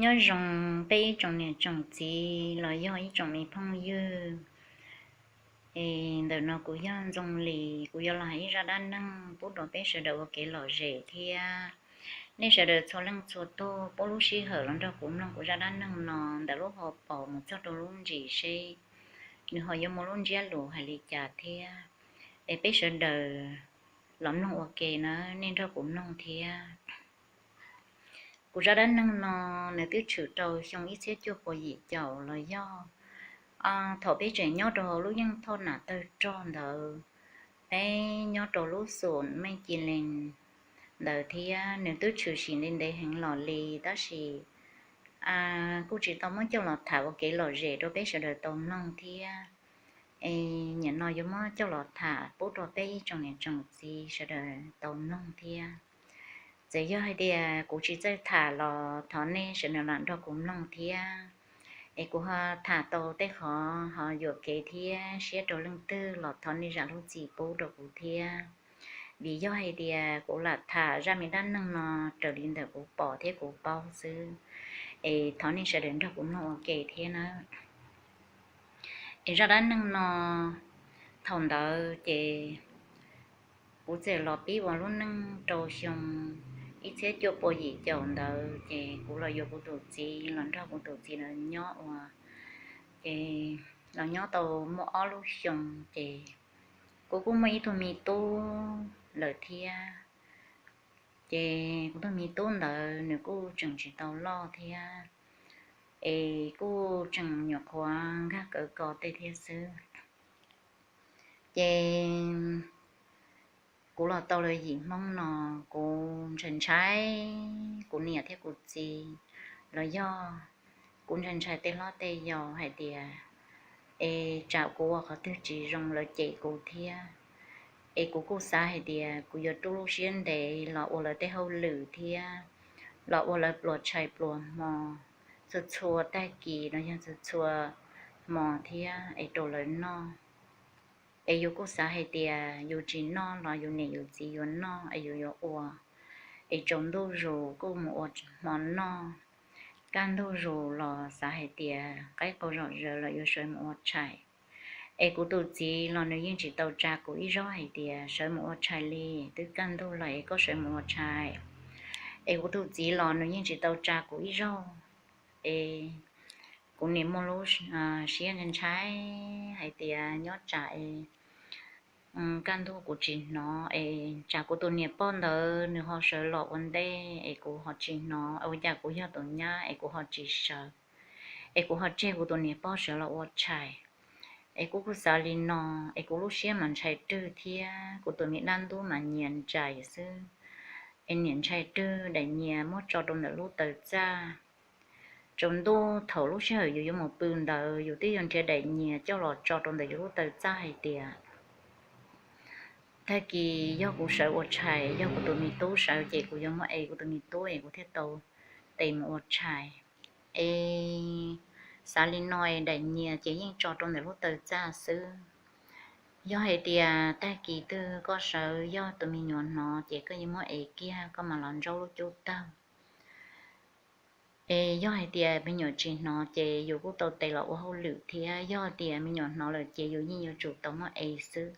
Nyob zoo peb ib tsoom niam tsoom txiv los yog ib tsoom me phooj ywg. Es ntawm no kuv yog Ntxoo Lis, kuv yuav los hais ib zaj dab neeg pub rau peb sawv daws ua kev lom zem thiab. Nej sawv daws txhua leej txhua tug pub lub sij hawm los nrog kuv mloog kuv zaj dab neeg no ntawm lub hauv paus mus txog rau lub ntsis seb nws ho yuav muaj lub ntsiab lus hais li cas thiab. Es peb sawv daws los mloog ua ke na, nej nrog kuv mloog thiab. Kuv zaj dab neeg no nws twb tshwm rau xyoo ib txhiab cuaj pua yim caum los yog thaum peb tseem nyob rau hauv lub yeej thoj nam tawg rog ntawd, peb nyob rau lub xum Mej Ci Lees ntawd thiab. Nws twb tshwm sim ntev ntev heev los li tab sis kuj tsis tau muab coj los tham ua kev lom zem rau peb sawv daws tau mloog thiab. Es nim no yuav muab coj los tham pub rau peb ib tsoom niam tsoom txiv sawv daws tau mloog thiab. Txawm yog hais tias kuv tsis txawj tham los thov nej sawv daws lam nrog kuv mloog thiab. Es kuv ho tham tau tej qhov ho yuam kev thiab siab rau leej twg los thov nej zam lub txim pub rau kuv thiab. Vim yog hais tias kuv lam tham zaj me dab neeg no raws li ntawm kuv pom thiab kuv paub xwb. Es thov nej sawv daws nrog kuv mloog ua ke thiab na. Es zaj dab neeg no thaum ntawd ces kuv txawm los pib ua lub neej rau xyoo ib txhiab cuaj pua yim caum ntawd ces kuv los yuav kuv tus txiv los nrog kuv tus txiv lawv nyob ua, ces los nyob tau muaj ob lub xyoo ces kuv kuj muaj ib tug me tub lawm thiab. Ces kuv tus me tub ntawd nws kuj tseem tsis tau loj thiab, es kuj tseem nyuam qhuav nkag kawv ko tej thiab xwb. Ces kuv los tau lawm yim Hmoob no, kuv ntshai ntshai kuv niam thiab kuv txiv los yog kuv ntshai ntshai tej hlob tej yau hais tias es tsam kuv ua qhov twg tsis zoo lawv cem kuv thiab. Es kuv kuj xav hais tias kuv yuav rub lub siab ntev los ua lawv tej hauj lwm thiab los ua lawv pluas tshais pluas hmo txhua txhua tag kis los yog txhua txhua hmo thiab es rau lawv noj. Es yus kuj xav hais tias yus tsis noj los yus niam yus txiv yuav noj es yus yuav ua. Es tsaus ntuj zus kuj mus ua hmo noj, kaj ntug zus los xav hais tias qaib qau zom zaws los yuav sawv mus ua tshais. Es kuv tus txiv los nws yeej tsis tau tsa kuv ib zaug hais tias sawv mus ua tshais li, twb kaj ntug los es koj sawv mus ua tshais. Es kuv tus txiv los nws yeej tsis tau tsa kuv ib zaug. Es kuv nim muaj lub siab ntshai ntshai hais tias nyob tsam es kaj ntug kuv tsis hnov es tsam kuv tus niam pog ntawd nws ho sawv los ua ntej es kuv ho tsis hnov, ua cas kuv yog tus nyab es kuv ho tsis sawv, es kuv ho tseg kuv tus niam pog sawv los ua tshais. Es kuv kuj xav li no, es kuv lub siab mas ntshai rwg thiab kuv tus me dab ntub mas nyias ntsais xwb. Es niam ntshai rwg daim nyias muab tso rau ntawm lub taw txaj. Tsaus ntuj thaum lub sij hawm yus yuav mus pw ntawd yus twb yuav nrhiav daim nyias coj los tso rau ntawm yus lub taw txaj hais tias tag kis yog kuv sawv ua tshais, yog kuv tus me tub sawv ces kuv yuav muab es kuv tus me tub es kuv thiaj tau tes mus ua tshais. Es xav li no es daim nyias ces yeej tso rau ntawm lub taw txaj xwb. Yog hais tias tag kis twg koj sawv yog tus me nyuam hnov ces koj yeej muab es kiag koj mam los ntsaub lub cub tawg. Es yog hais tias me nyuam tsis hnov ces yus kuj tau tes los ua hauj lwm thiab, yog tias me nyuam hnov lawm ces yus yeej yuav tsum tau muab es xwb.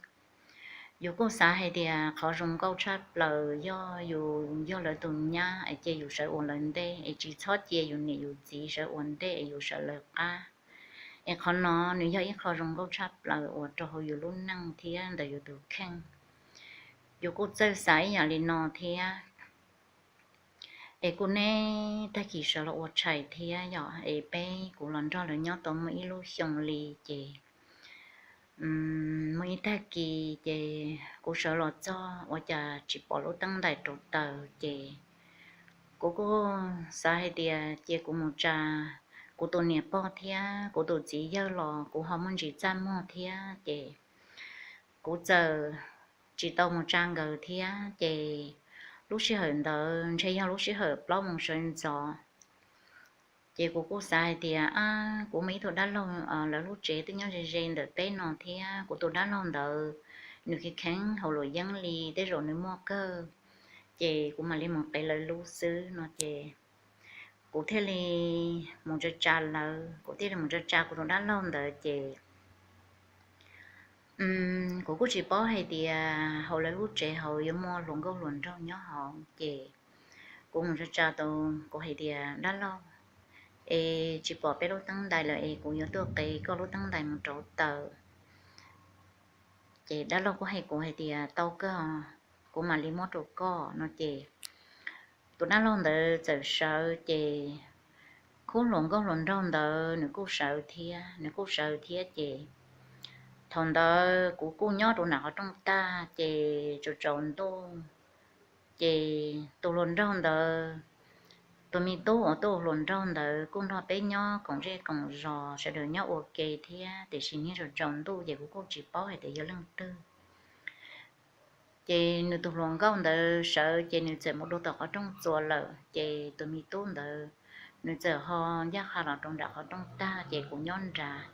Yus kuj xav hais tias qhov zoo nkauj tshaj plaws yog yus yog lawv tus nyab es cia yus sawv ua lawv ntej es tsis txhob cia yus niam yus txiv sawv ua ntej es yus sawv lawv qab. Es qhov no nws yog ib qho zoo nkauj tshaj plaws uas rau hauv yus lub neej thiab ntawm yus tus kheej. Yus kuj txawj xav ib yam li no thiab. Es kuj neb tag kis sawv los ua tshais thiab yom, es peb kuv los nrog lawv nyob tau muaj ib lub xyoo li ces muaj ib tag kis ces kuv sawv los txog ua cas tsis pom lub teeb ntais rau taws ces kuv kuj xav hais tias cia kuv mus tsa kuv tus niam pog thiab kuv tus txiv yawg los kuv ho muaj ntsis txaj muag thiab ces kuv txawm tsis tau mus tsa nkawd thiab ces lub sij hawm ntawd ntshe yog lub sij hawm plaub moos sawv ntxov. Ces kuv kuj xav hais tias ab, kuv muaj ib tug dab laug, lawv lub tsev twb nyob ze ze ntawm peb no thiab kuv tus dab laug ntawd nws kheev kheev hauv luam yeeb li, tej zaum nws muaj kawg, ces kuv mam li mus qev lawv lub xwb no ces kuv thiaj li mus tsa tsa lawv, kuv thiaj li mus tsa tsa kuv tus dab laug ntawd ces kuv kuj tsis paub hais tias hauv lawv lub tsev hauv yuav muaj hluas nkauj hluas nraug nyob hauv ces kuv mus tsa tsa tau, kuv hais tias dab laug, es tsis pom peb lub teeb ntais lawm es kuv yuav tuaj qev koj lub teeb ntais mus rauv taws. Ces dab laug kuj hais kuv hais tias tau kawg, kuv mam li muab rau koj no ces tus dab laug ntawd txawm sawv ces khub hluas nkauj hluas nraug ntawd nws kuj sawv thiab, nws kuj sawv thiab ces thaum ntawd kuv kuj nyob rau nram qhov rooj tag ces tsaus tsaus ntuj ces tus hluas nraug ntawd, tus me tub uas tuaj ua hluas nraug ntawd kuj nrog peb nyob koom zej koom zos, sawv daws nyob ua ke thiab, tiam sis niaj tsaus tsaus ntuj ces kuv kuj tsis paub hais tias yog leej twg. Ces nws tus hluas nkauj ntawd sawv ces nws txawm mus dua tom qhov rooj txuas lawm ces tus me tub ntawd nws txawm ho ncaj qha los rau nram qhov rooj tag ces kuv nyob nrad.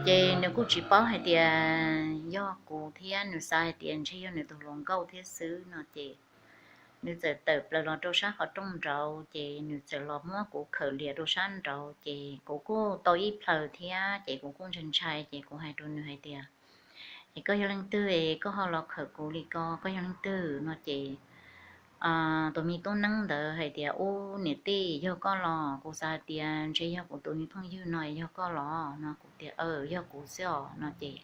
Ces nws kuj tsis paub hais tias yog kuv thiab, nws xav hais tias ntshe yog nws tus hluas nkauj thiab xwb no ces nws txawm tawm plaws los rau sab qhov rooj nraud ces nws txawm los muab kuv khawm lias rau sab nraud ces kuv kuj tau ib plhaws thiab ces kuv kuj ntshai ntshai ces kuv hais rau nws hais tias, es koj yog leej twg es koj ho los khawm kuv li ko, koj yog leej twg no ces tus me tub neeb ntawd hais tias, ub niam tij, yog koj los? Kuv xav hais tias ntshe yog kuv tus me phooj ywg no, yog koj los no? Kuv tias, aw, yog kuv xwb os no ces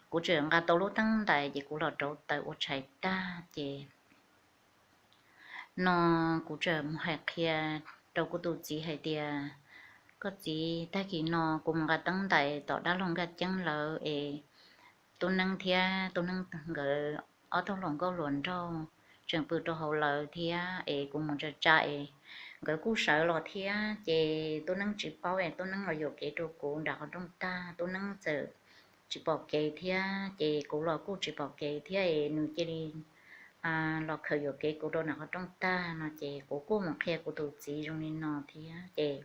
kuv txawm nqa tau lub teeb ntais ces kuv los rauv taws ua tshais tag ces no kuv txawm mus hais qhia rau kuv tus txiv hais tias, koj txiv, tag kis no kuv mus nqa teeb ntais tom dab laug Nkaj Ceeb lawv es tub neeb thiab tub neeb nkawd ob tug hluas nkauj hluas nraug tseem pw rau hauv lawv thiab es kuv mus tsa tsa es nkawd kuj sawv los thiab ces tub neeb tsis paub es tub neeb los yuam kev rau kuv nram qhov rooj tag, tub neeb txawm tsis pom kev thiab ces kuv los kuj tsis pom kev thiab es nws cia li los khawm yuam kev kuv rau nram qhov rooj tag no ces kuv kuj mus qhia kuv tus txiv zoo li no thiab ces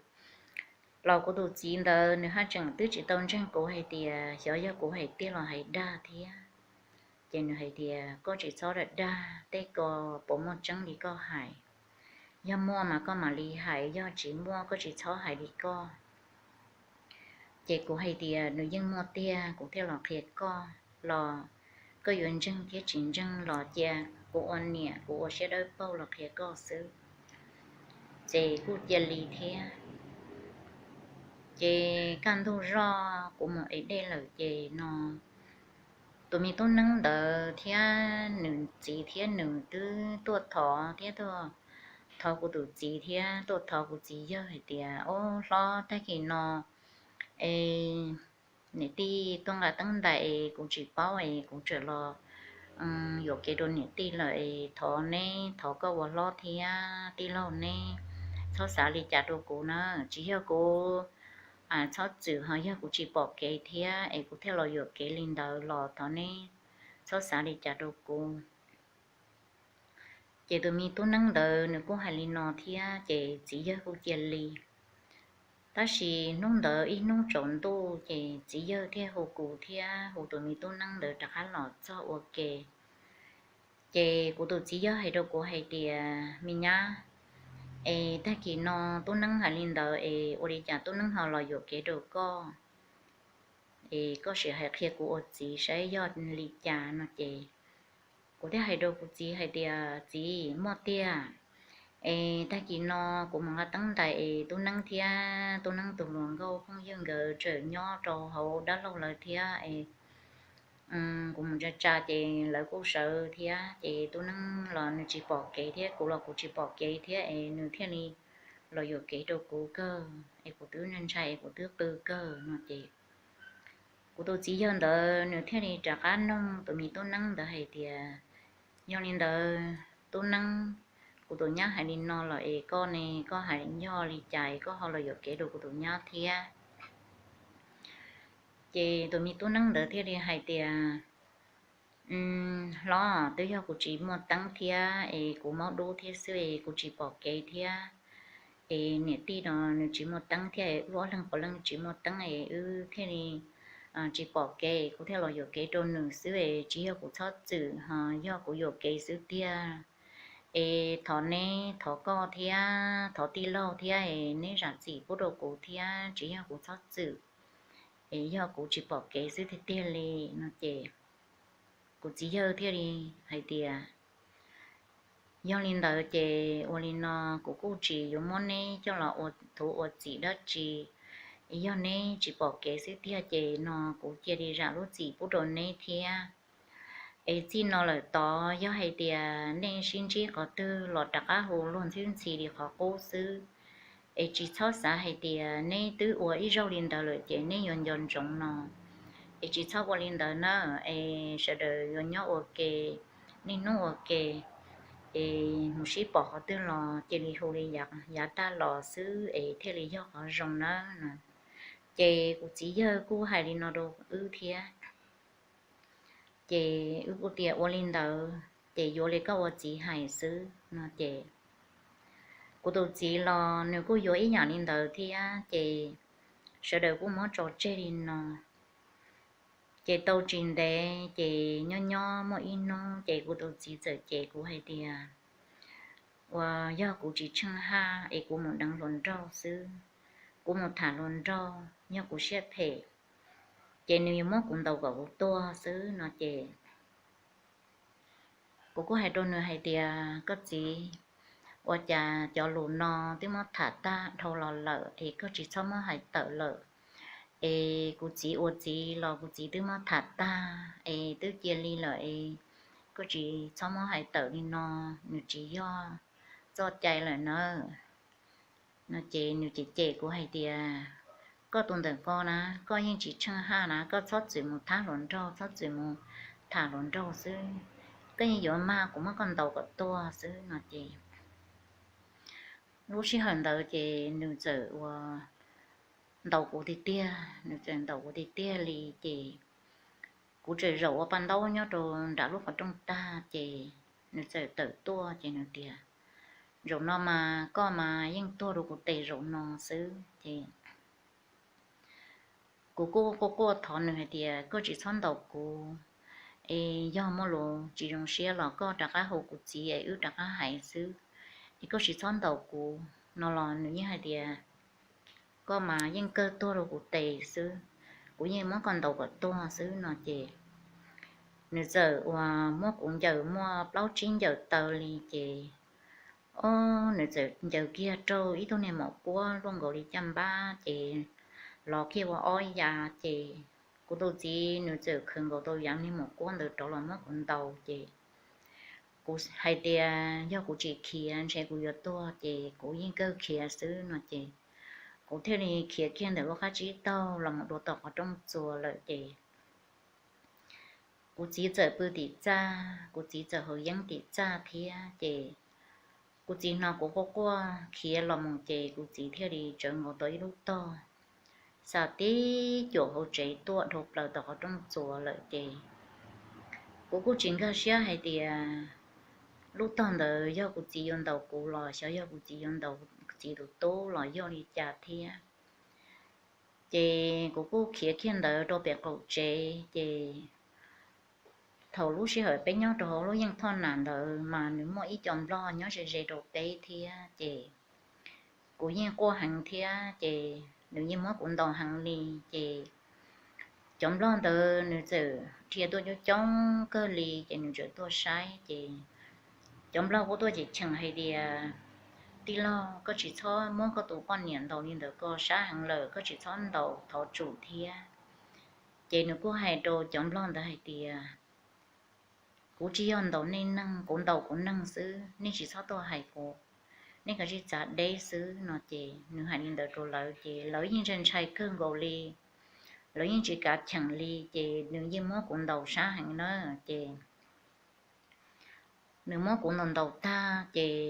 los kuv tus txiv ntawd nws haj tseem twb tsis tau ntseeg kuv hais tias xyov yog kuv hais tiag los hais dag thiab. Ces nws hais tias, koj tsis txhob dag dag, tej ko puas muaj tseeb li koj hais? Yog muaj mas koj mam li hais, yog tsis muaj koj tsis txhob hais li koj. Ces kuv hais tias nws yeej muaj tiag, kuv thiaj los qhia koj, los koj yuav ntseeg thiab tsis ntseeg los cia kuv ua niam kuv ua siab dawb paug los qhia koj xwb. Ces kuj cia li thiab. Ces kaj ntug zoj kuv mus ev dej lawm ces no tus me tub neeb ntawd thiab nws txiv thiab nws twb tuaj thov thiab tuaj thov kuv tus txiv thiab tuaj thov kuv txiv yawg hais tias, ob hlob, tag kis no es niam tij tuaj nqa teeb ntais es kuv tsis paub es kuv tseem los yuam kev rau niam tij lawm es thov neb, thov koj ua hlob thiab tij laug neb txhob xav li cas rau kuv na. Tsis yog kuv txhob txwm, ho yog kuv tsis pom kev thiab es kuv thiaj los yuam kev li ntawd los thov neb txhob xav li cas rau kuv. Ces tus me tub neeb ntawd nws kuj hais li no thiab ces txiv yawg kuj cia li. Tab sis hnub ntawd ib hnub tsaus ntuj ces txiv yawg thiaj hu kuv thiab hu tus me tub neeb ntawd rov qab los txog ua ke. Ces kuv tus txiv yawg hais rau kuv hais tias, me nyab, es tag kis no tub neeb hais li ntawd es ua li cas tub neeb ho los yuam kev rau koj? Es koj sim hais qhia kuv ua txiv saib yog li cas no ces kuv thiaj hais rau kuv txiv hais tias, txiv, muaj tiag. Es tag kis no kuv mus nqa teeb ntais es tub neeb thiab tub neeb tus hluas nkauj phooj ywg nkawd tseem nyob rau hauv dab laug lawv thiab es kuv mus tsa tsa ces lawv kuj sawv thiab ces tub neeb los nws tsis pom kev thiab kuv los kuv tsis pom kev thiab es nws thiaj li los yuam kev rau kuv kawg es kuv twb ntshai es kuv twb qw kawg no ces kuv tus txiv yawg ntawd nws thiaj li rov qab noog tus me tub neeb ntawd hais tias, yog li ntawd tub neeb, kuv tus nyab hais li no los es koj ne, koj hais yog li cas es koj ho los yuam kev rau kuv tus nyab thiab? Ces tus me tub neeb ntawd thiaj li hais tias, hlob, twb yog kuv tsis muaj teeb thiab es kuv maub dub thiab xwb es kuv tsis pom kev thiab. Es niam tij no nws tsis muaj teeb thiab es wb ob leeg puav leej tsis muaj teeb es wb thiaj li tsis pom kev, kuv thiaj los yuam kev rau nws xwb es tsis yog kuv txhob txwm, ho yog kuv yuam kev xwb tiag. Es thov neb, thov koj thiab thov tij laug thiab es neb zam txim pub rau kuv thiab, tsis yog kuv txhob txwm, es yog kuv tsis pom kev xwb tiag tiag li no ces kuv txiv yawg thiaj li hais tias, yog li ntawd ces ua li no, kuv kuj tsis yuav muab neb coj los ua thuv ua txim dab tsi, yog neb tsis pom kev xwb tiag ces no kuv cia li zam lub txim pub rau neb thiab. Es txij no lawm tod yog hais tias nej sib ntsib qhov twg los rov qab hu luag ntxhwb ntxhi li qhov qub xwb. Es tsis txhob xav hais tias neb twb ua ib zaug li ntawd lawm ces neb yuav nco ntsoov no. Es tsis txhob ua li ntawd na, es sawv daws yuav nyob ua ke, niaj hnub ua ke, es mus sib pom qhov twg los cia li hu li yav tag los xwb es thiaj li yog qhov zoo nawb no. Ces kuv txiv yawg kuj hais li no rau wb thiab. Ces wb kuj tias ua li ntawd ces yuav li koj ua txiv hais xwb no ces kuv tus txiv los nws kuj yuav ib yam li ntawd thiab ces sawv daws kuj muab tso tseg li no. Ces tau tsis ntev ces nyob nyob muaj ib hnub ces kuv tus txiv txawm cem kuv hais tias, uas yog kuv tsis tsheej haj es kuv mus deev hluas nraug xwb, kuv mus tham hluas nraug, yog kuv siab phem ces nws yuav muab kuv ntaus kom kuv tuag xwb no ces kuv kuj hais rau nws hais tias, koj txiv, ua cas cov lus no twb muab tham tag dhau los lawm es koj tsis txhob muab hais tawm lawm. Es kuv txiv ua txiv los kuv txiv twb muab tham tag es twb cia li lawm es koj tsis txhob muab hais tawm li no, nws tsis yog txoj cai lawm nawb no ces nws cem cem kuv hais tias, koj tus ntawm ko na, koj yeej tsis tsheej haj na, koj txhob txwm mus thab hluas nraug, txhob txwm mus tham hluas nraug xwb, koj yeej yuav mag kuv muab koj ntaus kom tuag xwb no ces lub sij hawm ntawd ces nws txawm ua ntaus kuv tiag tiag, nws txawm ntaus kuv tiag tiag li ces kuv txawm zaum ua pa ntaub nyob rau nram lub qhov rooj tag ces nws txawm tawm tuaj ces nws tias, zaum no mas koj mas yeej tuag rau kuv tes zaum no xwb ces kuv kuj quaj quaj thov nws hais tias, koj tsis txhob ntaus kuv, es yog muaj lus tsis zoo siab los koj rov qab hu kuv txiv es wb rov qab hais xwb, es koj tsis txhob ntaus kuv no los nws yeej hais tias, koj mas yeej kawg tuag rau kuv tes xwb, kuv yeej muab koj ntaus kom tuag xwb no ces nws txawm uas muab kuv ncaws muaj plaub tsib ncaws taw li ces, o, nws txawm ncaws kiag rau ib tug niag maum kuab luaj nkaus li caj npab ces lov kiag ua ob ya ces kuv tus txiv nws txawm khwv nkaus tau yav niag maum kuab ntawd rov los muab kuv ntaus ces kuv hais tias yog kuv tsis khiav ntshe kuv yuav tuag ces kuv yeej kawg khiav xwb no ces kuv thiaj li khiav kiag ntawm lub qab tsib taug los mus dua tom qhov rooj txuas lawm ces kuv txiv txawm pw tim txaj, kuv txiv txawm haus yeeb tim txaj thiab ces kuv txiv hnov kuv quaj quaj khiav los mus ces kuv txiv thiaj li tsawv nkaus tau ib lub tog xa tib cuam hauv tsev tuaj dhau plaws tom qhov rooj txuas lawm ces kuv kuj tsis nkag siab hais tias lub tog ntawd yog kuv txiv yuav ntaus kuv los xyov yog kuv txiv yuav ntaus kuv txiv tus tub los yog li cas thiab. Ces kuv kuj khiav kiag ntawd rau pem qaum tsev ces thaum lub sij hawm peb nyob rau hauv lub yeej thoj nam ntawd mas nws muaj ib co nplog nyob ze ze rau peb thiab ces kuv yeej quaj heev thiab ces nws yeej muab kuv ntaus heev li ces cov nplog ntawd nws txawm dhia tuaj coob coob kawg li ces nws txawm tuaj saib ces cov nplog kuj tuaj ces cheem hais tias, tij laug, koj tsis txhob muab koj tus poj niam ntaus li ntawd, koj sab heev lawm, koj tsis txhob ntaus, thov tsum thiab. Ces nws kuj hais rau cov nplog ntawd hais tias, kuv tsis yog ntaus nej neeg, kuv ntaus kuv neeg xwb, nej tsis txhob tuaj hais kuv, nej kav tsij txav deb xwb no ces nws hais li ntawd rau lawv ces lawv yeej ntshai ntshai kawg nkaus li, lawv yeej tsis kav cheem li ces nws yeej muab kuv ntaus sab heev na ces nws muab kuv ntaus ntaus tag ces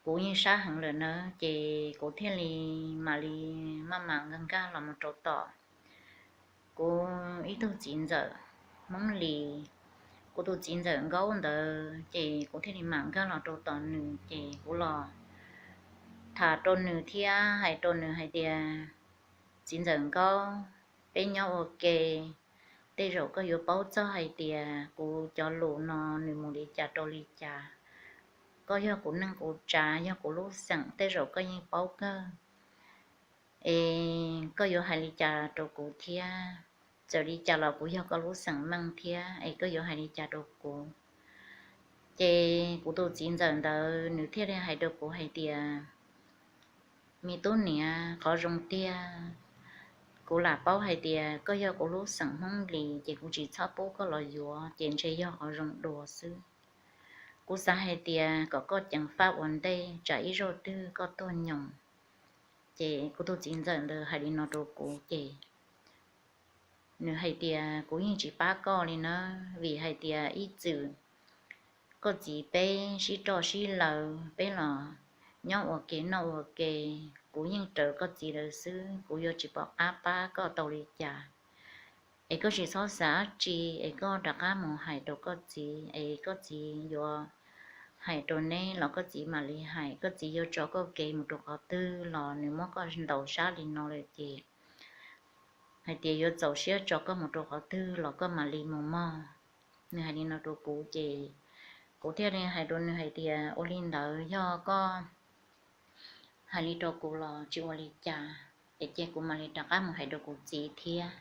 kuv yeej sab heev lawm na ces kuv thiaj li mam li maj mam nkag nkag los mus rau tom kuv ib tug txiv ntxawm Hmoob Lis, kuv tus txiv ntxawm Nkaub ntawd ces kuv thiaj li mam nkag los rau tom nws ces kuv los tham rau nws thiab hais rau nws hais tias, txiv ntxawm Nkaub, peb nyob ua ke, tej zaum koj yuav paub txog hais tias kuv cov lus no nws mus li cas rau li cas. koj yog kuv neej kuv tsav, yog kuv lub xeem, tej zaum koj yeej paub kawg. Es koj yuav hais li cas rau kuv thiab? Txawm li cas los kuv yog koj lub xeem meej thiab, es koj yuav hais li cas rau kuv? Ces kuv tus txiv ntxawm ntawd nws thiaj li hais rau kuv hais tias, me tub niam, qhov zoo tiag, kuv lam paub hais tias koj yog kuv lub xeem Hmoob Lis, ces kuv tsis txhob pub koj los yuav, ces ntshe yog qhov zoo dua xwb. Kuv xav hais tias kom koj ceev faj ua ntej, tsam ib zaug twg koj tuag nyoos. Ces kuv tus txiv ntxawm ntawd hais li no rau kuv ces nws hais tias, kuv yeej tsis pab koj li na, vim hais tias ib txwm koj txiv peb sib roj sib laws, peb los nyob ua ke noj ua ke, kuv yeej raws koj txiv lawv xwb, kuv yuav tsis pom qab pab koj tau li cas. Es koj tsis txhob xav dab tsi, es koj rov qab mus hais rau koj txiv, es koj txiv yuav hais rau neb los koj txiv mam li hais. Koj txiv yuav tso koj kev mus rau qhov twg los nws muab koj ntaus sab li no lawm ces hais tias yuav txaus siab tso koj mus rau qhov twg los koj mam li mus mog. Nws hais li no rau kuv ces kuv thiaj li hais rau nws hais tias, ua li ntawd yog koj hais li rau kuv los tsis ua li cas, es cia kuv mam li rov qab mus hais rau kuv txiv thiab.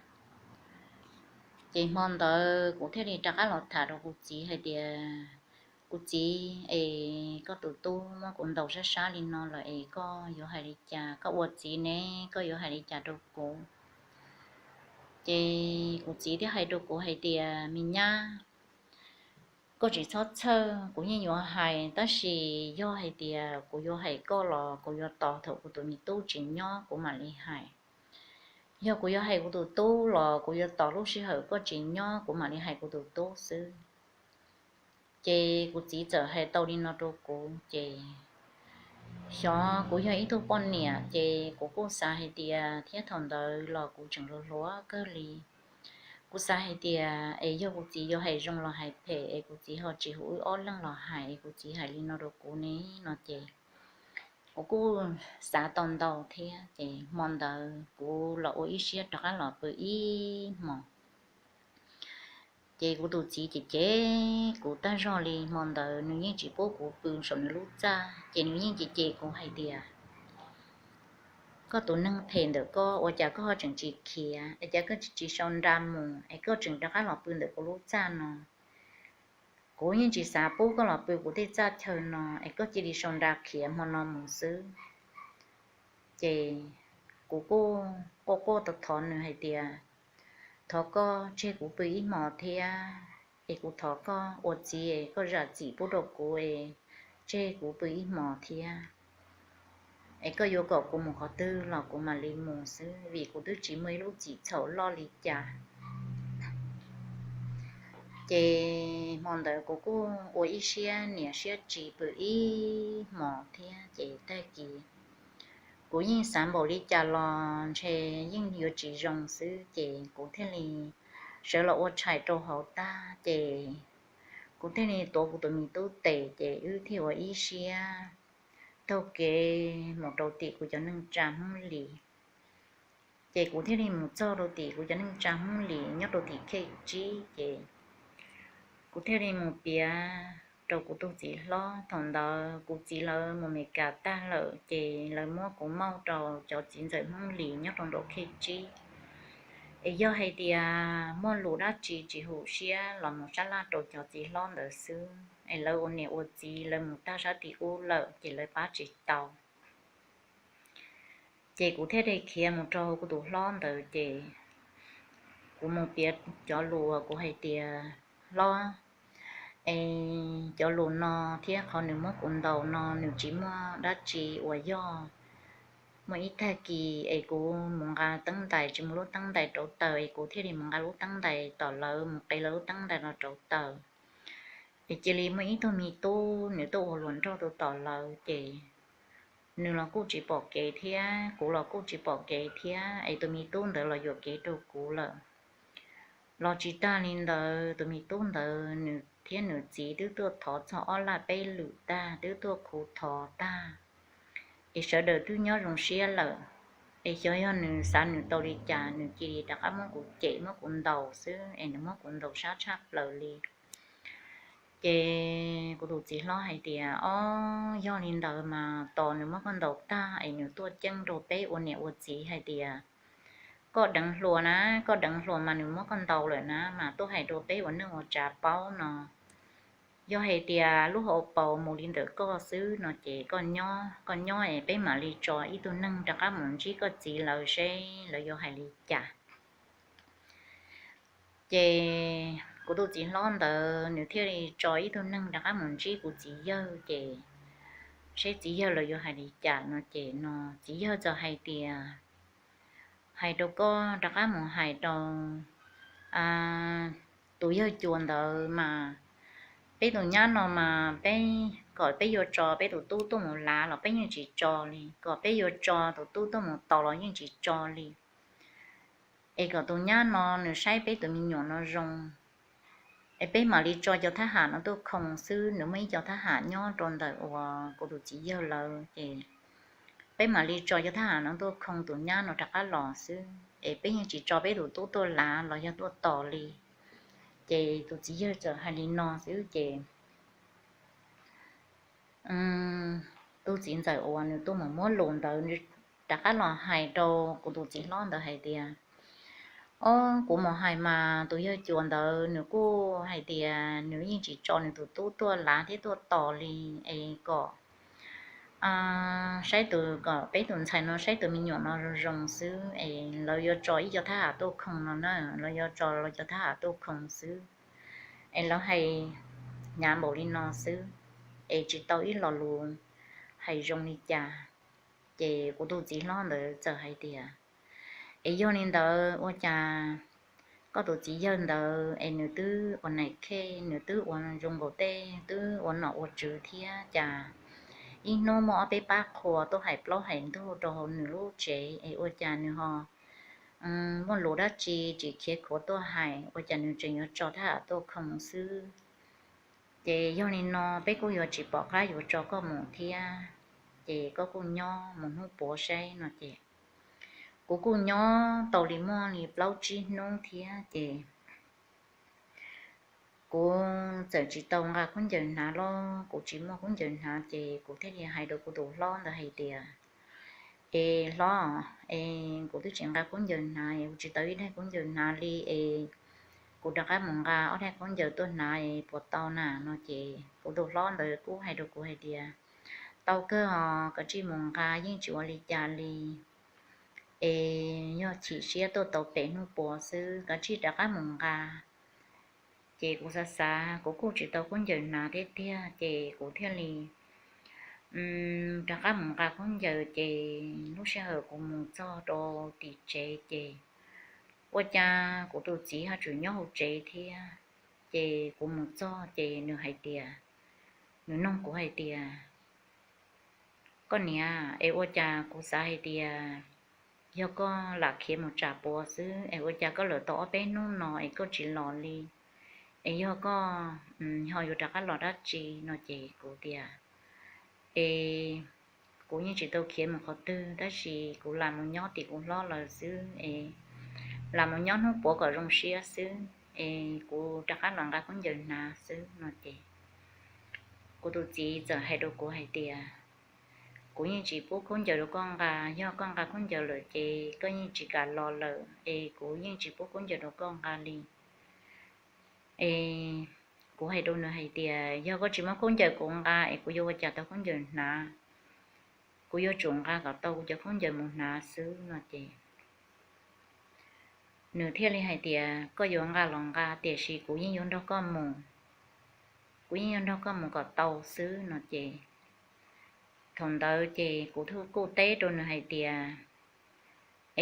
Ces hmo ntawd kuv thiaj li rov qab los tham rau kuv txiv hais tias, kuv txiv, es koj tus tub muab kuv ntaus sab sab li no lawm es koj yuav hais li cas? Koj ua txiv ne, koj yuav hais li cas rau kuv? Ces kuv txiv thiaj hais rau kuv hais tias, me nyab, koj tsis txhob txhawj, kuv yeej yuav hais, tab sis yog hais tias kuv yuav hais koj los kuv yuav tos thaum kuv tus me tub tsis nyob kuv mam li hais. Yog kuv yuav hais kuv tus tub los kuv yuav tos lub sij hawm koj tsis nyob kuv mam li hais kuv tus tub xwb. Ces kuv txiv txawm hais tau li no rau kuv ces xyov kuv yog ib tug poj niam ces kuv kuj xav hais tias, thiab thaum ntawd los kuv tseem hluas hluas kawg li, kuv xav hais tias es yog kuv txiv yuav hais zoo los hais phem es kuv txiv ho tsis hu wb ob leeg los hais es kuv txiv hais li no rau kuv ne no ces kuv kuj xav tau ntau thiab. Ces hmo ntawd kuv los ua ib siab rov qab los pw ib hmos. Ces kuv tus txiv cem cem kuv tag zog li, hmo ntawd nws yeej tsis pub kuv pw saum nws lub txaj, ces nws yeej cem cem kuv hais tias, koj tus neeg phem ntawm koj, ua cas koj ho tseem tsis khiav, es cas koj tsis sau nra mus es koj tseem rov qab los pw ntawm kuv lub txaj no? Kuv yeej tsis xav pub koj los pw kuv tej txaj chaw no, es koj cia li sau nra khiav hmo no mus xwb. Ces kuv kuj quaj quaj thov nws hais tias, thov koj tseg kuv pw ib hmos thiab, es kuv thov koj ua txiv es koj zam txim pub rau kuv es tseg kuv pw ib hmos thiab, es koj yuav kom kuv mus qhov twg los kuv mam li mus xwb, vim kuv twb tsis muaj ib lub txim txhaum loj li cas. Ces hmo ntawd kuv kuj ua ib siab niam siab tsis pw ib hmos thiab, ces tag kis kuv yeej xav npaum li cas los ntshe yeej yuav tsis zoo xwb, ces kuv thiaj li sawv los ua tshais rau hauv tag, ces kuv thiaj li tuav kuv tus me tub tes, ces wb thiaj ua ib siab taug kev mus rau tim kuv cov neej tsa Hmoob Lis. Ces kuv thiaj li mus txog rau tim kuv cov neej tsa Hmoob Lis nyob rau tim Khej Tsib, ces kuv thiaj li mus piav rau kuv tus txiv hlob. Thaum ntawd kuv txiv lawv mus Meskas tag lawm, ces lawv muab kuv mauj rau cov txiv ntxawm Hmoob Lis nyob rau nraum Khej Tsib. Es yog hais tias muaj lus dab tsi tsis hum siab los mus sab laj rau cov txiv hlob ntawd xwb, es lawv ua niam ua txiv lawv mus tag sab tim ub lawm ces lawv pab tsis tau. Ces kuv thiaj li khiav mus rau kuv tus hlob ntawd, ces kuv mus piav cov lus uas kuv hais tias, hlob, es cov lus no thiab qhov nws muab kuv ntaus no nws tsis muaj dab tsi uas yog. Muaj ib tag kis es kuv mus nqa teeb ntais tsis muaj lub teeb ntais rauv taws, es kuv thiaj li mus nqa lub teeb ntais tom lawv mus qev lawv lub teeb ntais los rauv taws. Es cia li muaj ib tug me tub nws tuaj ua hluas nraug tuaj tom lawv, ces nws los kuj tsis pom kev thiab kuv los kuj tsis pom kev thiab, es tus me tub ntawd los yuam kev rau kuv lawm. Los tsis tag li ntawd, tus me tub ntawd nws thiab nws txiv twb tuaj thov txog ob laj peb lwm tag, twb tuaj khuv thov tag, es sawv daws twb nyob zoo siab lawm. Es xyov yog nws xav nws tau li cas, nws cia li rov qab muab kuv cem muab kuv ntaus xwb, es nws muab kuv ntaus sab tshaj plaws li. Ces kuv tus txiv hlob hais tias, Ob, yog li ntawd mas tos nws muab koj ntaus tag es nws tuaj ceeb rau peb ua niam ua txiv hais tias koj deev hluas na, koj deev hluas mas nws muab koj ntaus lawm na, mas tuaj hais rau peb ua neej ua tsav paub no. Yog hais tias lub hauv paus mus li ntawm koj xwb no ces koj nyob, koj nyob es peb mam li tso ib tug neeg rov qab mus ntsib koj txiv lawv seb lawv yuav hais li cas. Ces kuv tus txiv hlob ntawd nws thiaj li tso ib tug neeg rov qab mus ntsib kuv txiv yawg ces seb txiv yawg lawv yuav hais li cas no ces no txiv yawg txawm hais tias, Hais rau koj rov qab mus hais rau tus yawg Cuas ntawd mas peb tus nyab no mas peb, kom peb yuav tso peb tus tub tuaj mus lav los peb yeej tsis tso li, kom peb yuav tso tus tub tuaj mus tos los yeej tsis tso li. Es kom tus nyab no nws saib peb tus me nyuam no zoo, es peb mam li tso cov thab ham no tuaj khoo xwb. Nws muaj ib co thab ham nyob rau ntawm uas kuv tus txiv yawg lawv ces peb mam li tso cov thab ham no tuaj khoo tus nyab no rov qab los xwb, es peb yeej tsis tso peb tus tub tuaj lav los yog tuaj tos li. Ces tus txiv yawg txawm hais li no xwb ces tus txiv ntxawm uas nws tuaj mus muab lus ntawd rov qab los hais rau kuv tus txiv hlob ntawd hais tias, Ob, kuv mus hais mas tus yawg Cuas ntawd nws kuj hais tias nws yeej tsis tso nws tus tub tuaj lav thiab tuaj tos li, es kom saib tus, kom peb tus ntxhais no saib tus me nyuam no zoo zoo xwb es lawv yuav tso ib co thab ham tuaj khoo no na, lawv yuav tso lawv cov thab ham tuaj khoo xwb, es lawv hais hnyav npaum li no xwb, es tsis tau ib lo lus hais zoo li cas. Ces kuv tus txiv hlob ntawd txawm hais tias, Es yog li ntawd ua cas koj tus txiv yawg ntawd es nws twb ua nais khej, nws twb ua zoo nkaus tej, twb ua nom ua tswv thiab, cas ib hnub muaj ob peb pab qhua tuaj hais plaub hais ntug rau hauv nws lub tsev, es ua cas nws ho muaj lus dab tsi tsis khiav khuav tuaj hais, ua cas nws tseem yuav tso thab ham tuaj khoo xwb? Ces yog li no peb kuj yuav tsis pom qab yuav tso koj mus thiab, ces koj kuj nyob mus hnub puav saib no ces kuv kuj nyob tau li muaj li plaub tsib hnub thiab ces kuv txawm tsis tau nqa khaub ncaws hnav los kuv tsis muaj khaub ncaws hnav ces kuv thiaj li hais rau kuv tus hlob ntawd hais tias, Es hlob, es kuv twb tsis nqa khaub ncaws hnav, kuv tsis tau ib daig khaub ncaws hnav li es kuv rov qab mus nqa ob daig khaub ncaws tuaj hnav es puas tau na no ces kuv tus hlob ntawd kuj hais rau kuv hais tias, Tau kawg os, koj tsij mus nqa yeej tsis ua li cas li, es yog chim siab tuaj tau pem hnub puav xwb, koj tsij rov qab mus nqa. Ces kuv xav xav kuv kuj tsis tau khaub ncaws hnav thiab tiag ces kuv thiaj li rov qab mus nqa khaub ncaws ces lub sij hawm kuv mus txog rau tim tsev ces ua cas kuv tus txiv ho tseem nyob hauv tsev thiab. Ces kuv mus txog ces nws hais tias, nws nug kuv hais tias, Koj niam, es ua cas kuv xav hais tias yog koj lam khiav mus tsam puav xwb es ua cas koj lawm tau ob peb hnub no es koj tsis los li, es yog koj ho yuav rov qab los dab tsi no ces kuv tias, Es kuv yeej tsis tau khiav mus qhov twg tab sis kuv lam mus nyob tim kuv hlob lawv xwb es lam mus nyob hnub puav kom zoo siab xwb es kuv rov qab los nqa khaub ncaws hnav xwb no ces kuv tus txiv txawm hais rau kuv hais tias, Kuv yeej tsis pub khaub ncaws rau koj nqa, yog koj nqa khaub ncaws lawm ces koj yeej tsis kam los lawm es kuv yeej tsis pub khaub ncaws rau koj nqa li. Es kuv hais rau nws hais tias, Yog koj tsis muab khaub ncaws kuv nqa es kuv yuav ua cas tau khaub ncaws hnav? Kuv yuav tsum nqa kom tau kuv cov khaub ncaws mus hnav xwb no ces nws thiaj li hais tias, Koj yuav nqa los nqa, tiam sis kuv yeej yuav nrog koj mus, kuv yeej yuav nrog koj mus kom tau xwb no ces thaum ntawd ces kuv thiaj kuj teb rau nws hais tias,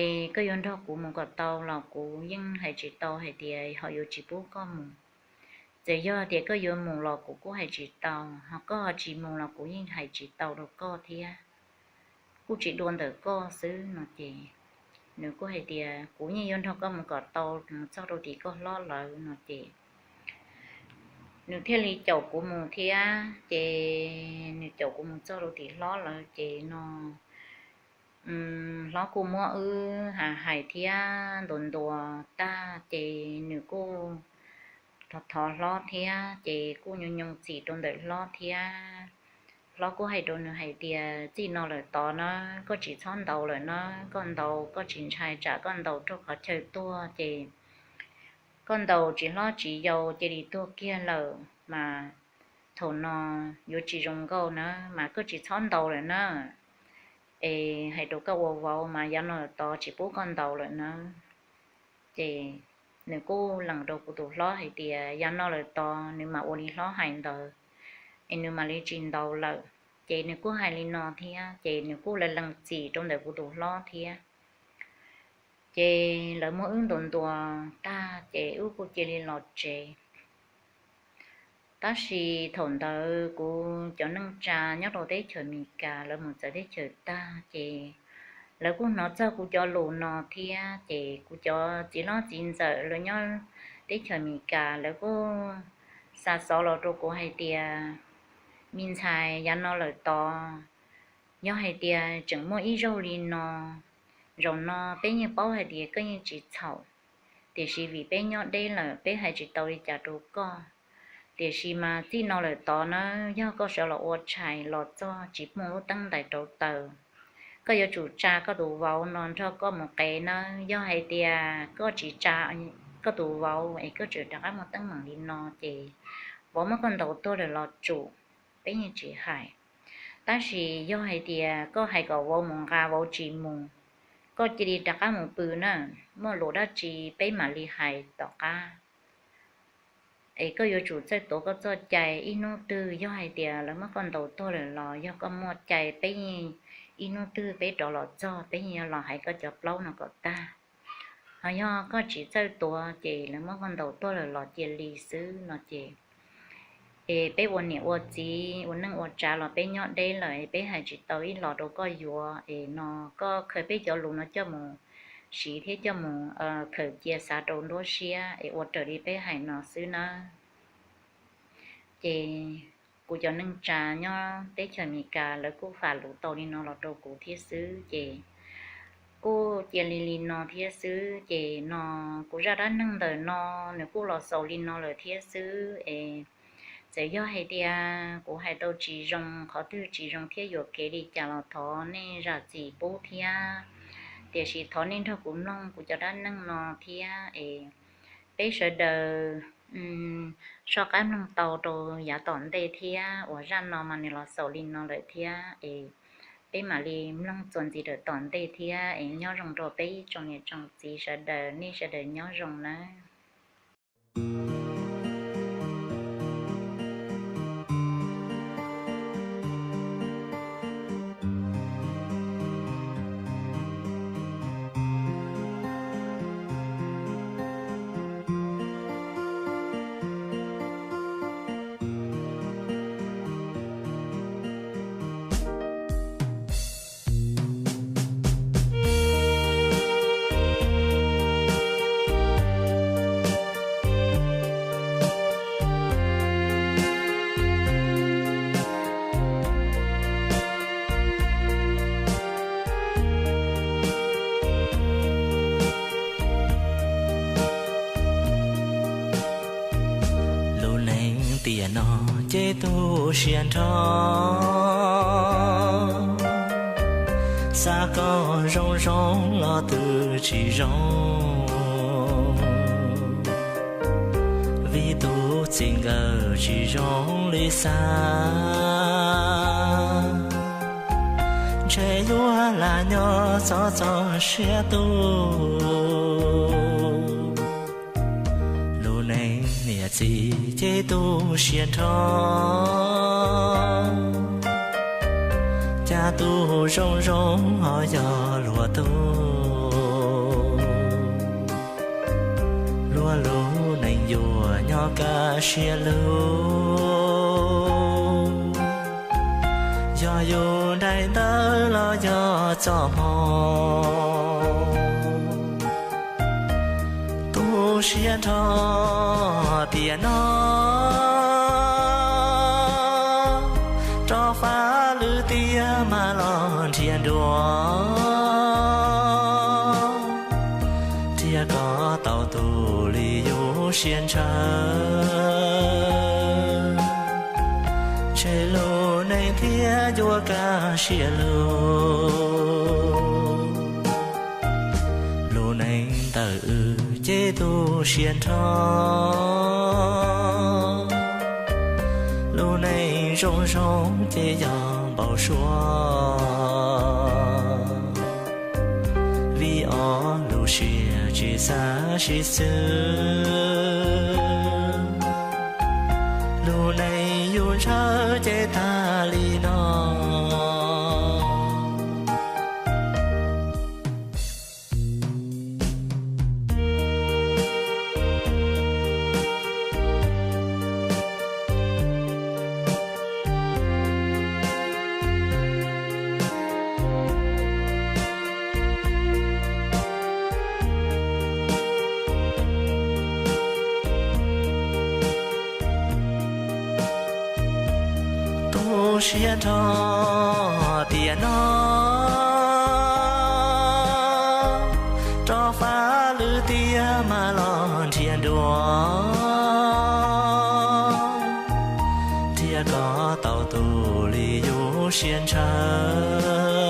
Es koj yuav nrog kuv mus kom tau los kuv yeej hais tsis tau hais tias ho yuav tsis pub koj mus. Txawm yog tias koj yuav mus los kuv kuj hais tsis tau, ho koj ho tsis mus los kuv yeej hais tsis tau rau koj thiab, kuj tsis dua ntawm koj xwb no ces nws kuj hais tias, Kuv yeej yuav nrog koj mus kom tau mus txog rau tim koj hlob lawv no ces nws thiaj li caum kuv mus thiab ces nws caum kuv mus txog rau tim hlob lawv ces no hlob kuj muab wb hais thiab ntuas ntuas tag ces nws kuj thov thov hlob thiab, ces kuj nyooj nyooj txim rau ntawm hlob thiab. Hlob kuj hais rau nws hais tias, txij no lawm tod na, koj tsis txhob ntaus lawm na, koj ntaus koj tsis ntshai tsam koj ntaus raug qhov chaw tuag ces koj ntaus tsis hlob tsis yau cia li tuag kiag lawm mas thaum no yuav tsis zoo nkauj na, mas koj tsis txhob ntaus lawm na. Es hais rau koj ua vauv mas yav no tod tsis pub koj ntaus lawm na. Ces nws kuj lees rau kuv tus hlob hais tias yav no lawm tod nws mam ua li hlob hais ntawd, es nws mam li tsis ntaus lawm. Ces nws kuj hais li no thiab, ces nws kuj lees lees txim rau ntawm kuv tus hlob thiab. Ces lawv muab wb ntaus ntua tag ces wb kuj cia li los tsev. Tab sis thaum ntawd kuv cov neej tsa nyob rau teb chaws Amelikas lawv mus txawv teb chaws tag ces lawv kuj hnov txog kuv cov lus no thiab, ces kuv cov txiv hlob txiv ntxawm lawv nyob teb chaws Amelikas lawv kuj xa xov los rau kuv hais tias, me ntxhais, yav no lawm tod yog hais tias tseem muaj ib zaug li no, zaum no peb yeej paub hais tias koj yeej tsis txhaum, tiam sis vim peb nyob deb lawm peb hais tsis tau li cas rau koj. Tiam sis mas txij no lawm tod na, yog koj sawv los ua tshais los txog tsis muaj lub teeb ntais rau taws, koj yuav tsum tsa koj tus vauv no nrog koj mus qev nawb. Yog hais tias koj tsis tsa koj tus vauv es koj tseem rov qab muaj teeb meem li no ces vauv muab koj ntaus tuag lawm los tsum, peb yeej tsis hais. Tab sis yog hais tias koj hais kom vauv mus nqa vauv tsis mus, koj cia li rov qab mus pw na, muaj lus dab tsi peb mam li hais tom qab. Es koj yuav tsum txawj tuav koj txoj cai, ib hnub twg yog hais tias lawv muab koj ntaus tuag lawm los yog koj muaj cai peb yeej, ib hnub twg peb rov los txog peb yeej yuav los hais koj cov plaub no kom tag. Ho yog koj tsis txawj tuav ces lawv muab koj ntaus tuag lawm los cia li xwb no ces, es peb ua niam ua txiv ua neej ua tsav los peb nyob deb lawm es peb hais tsis tau ib los rau koj yuav es no, koj khaws peb cov lus no coj mus siv thiab coj mus khaws cia xav rau nruab siab es ua raws li peb hais no xwb nawb. Ces kuv cov neej tsa nyob teb chaws Amelikas lawv kuj fam lus tau li no los rau kuv thiab xwb ces kuj cia li li no thiab xwb ces no kuv zaj dab neeg ntawm no nws kuj los xaus li no lawm thiab xwb es txawm yog hais tias kuv hais tau tsis zoo, qhov twg tsis zoo thiab yuam kev li cas los thov nej zam txim pub thiab. Tiam sis thov nej nrog kuv mloog kuv cov dab neeg no thiab es peb sawv daws soj qab mloog tau rau yav tom ntej thiab uas zaj no mas nws los xaus li no lawm thiab es peb mam li mloog txuas ntxiv rau tom ntej thiab es nyob zoo rau peb ib tsoom niam tsoom txiv sawv daws, nej sawv daws nyob zoo nawb. Lub neej tiam no ces tu siab nrho, xav kom zoo zoo los twb tsis zoo, vim tus txij nkawm tsis zoo li xav. Ntshe yuav lam nyob txog txoj sia tu, lub neej niam txiv ces tu siab nrho, cas tus zoo zoo ho yog luag tus. Luag lub neej yuav nyob kaj siab lug, yog yus daim ntawv los yog txoj hmoo. Tu siab nrho tiam no, rov fab lwm tiam mas los nrhiav dua, thiaj kom tau tus li yus siab ntshaw, ntshe lub neej thiaj yuav kaj siab lug. Lub neej ntawm wb ces tu siab nrho, lub neej zoo zoo ces yog npau suav. Vim ob lub siab tsis xav sib xws, lub neej yus ntshaw ces tag li no. Tu siab nrho tiam no, rov fab lwm tiam mas los nrhiav dua, nrhiav kom tau tus li yus siab ntshaw,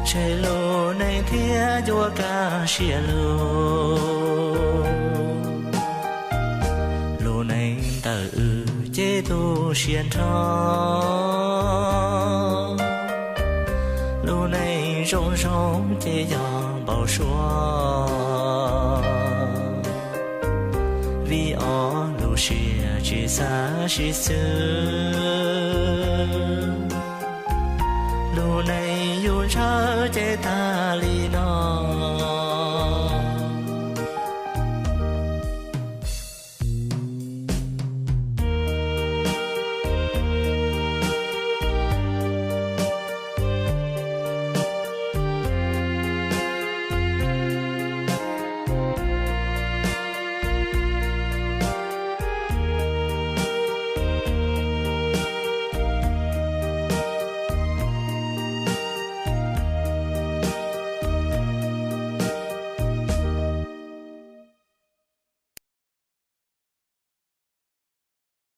ntshe lub neej thiaj yuav kaj siab lug. Lub neej ntawm wb ces tu siab nrho, lub neej zoo zoo ces yog npau suav. Vim ob lub siab tsis xav sib xws, lub neej yus ntshaw ces tag li no.